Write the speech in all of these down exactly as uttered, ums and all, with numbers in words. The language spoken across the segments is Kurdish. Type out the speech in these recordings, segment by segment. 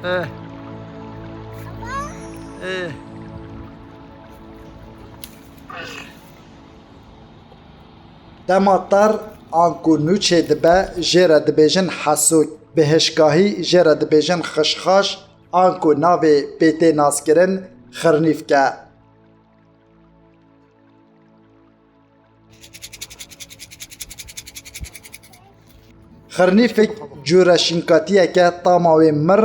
Eh. Eh. Dema tar anku nûçê dibe, jê re dibêjin hesûk, bi hişkahî jê re dibêjin xişxaş, anku navê pê tê naskirin xirnîfk e. Xirnîfik cûre şînkatiyeke tama wê mir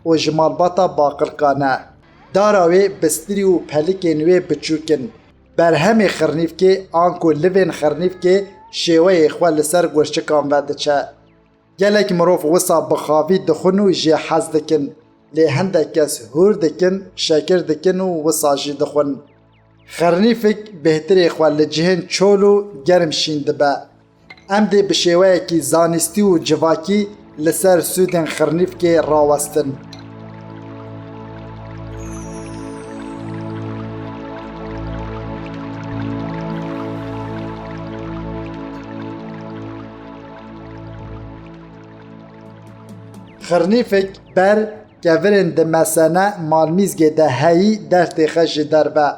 û ji malbata baqilkan e. Dara wê bistirî û pelikên wê biçûk in. Berhemê xirnîfkê anku livên xirnîfkê şêweyê xwe li ser gurçikan ve diçe. Gelek mirov wisa bi xavî dixwin û jê hez dikin, lê hindek kes hûr dikin, şekir dikin û wisa jî dixwin. Xirnîfik bêhtirê xwe li cihên çol û germ şîn dibe. Em dê bi şêweyekî zanîstî û civakî li ser sûdên xirnîfkê rawestin. Xirnîfik ber kevirên di mesene malmîzgê de heyî dertêxe ji derve.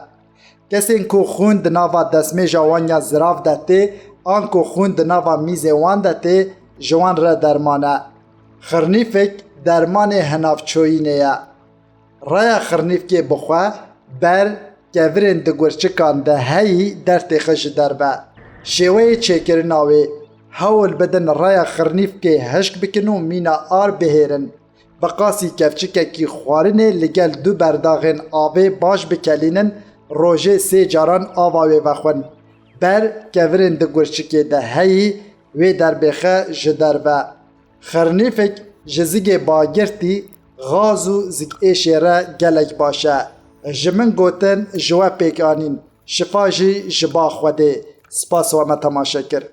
Kesên ku xûn di nava destmêja wan ya zirav de tê, an ku xûn di nava mîzê wan de tê, ji wan re derman e. Xirnîfik dermanê hinavçoyînê ye. Raya xirnîfkê bixwe, ber, kevirên di gurçikan de heyî dertêxe ji derve. Şêweyê çêkirina wê, hewl bidin raya xirnîfkê hişk bikin û mîna ar bihêrin. Bi qasî kevçikekî xwarinê li gel du berdaxên avê baş bikelînin, rojê sê caran ava wê vexwin. Ber kevirên di gurçikê de heyî wê derbêxe ji derve. Xirnîfik ji zigê bagirtî, xaz û zikêşê re gelek baş e. Ji min gotin ji we pêk anîn. Şifa jî ji ba Xwedê. Spas we me temaşe kir.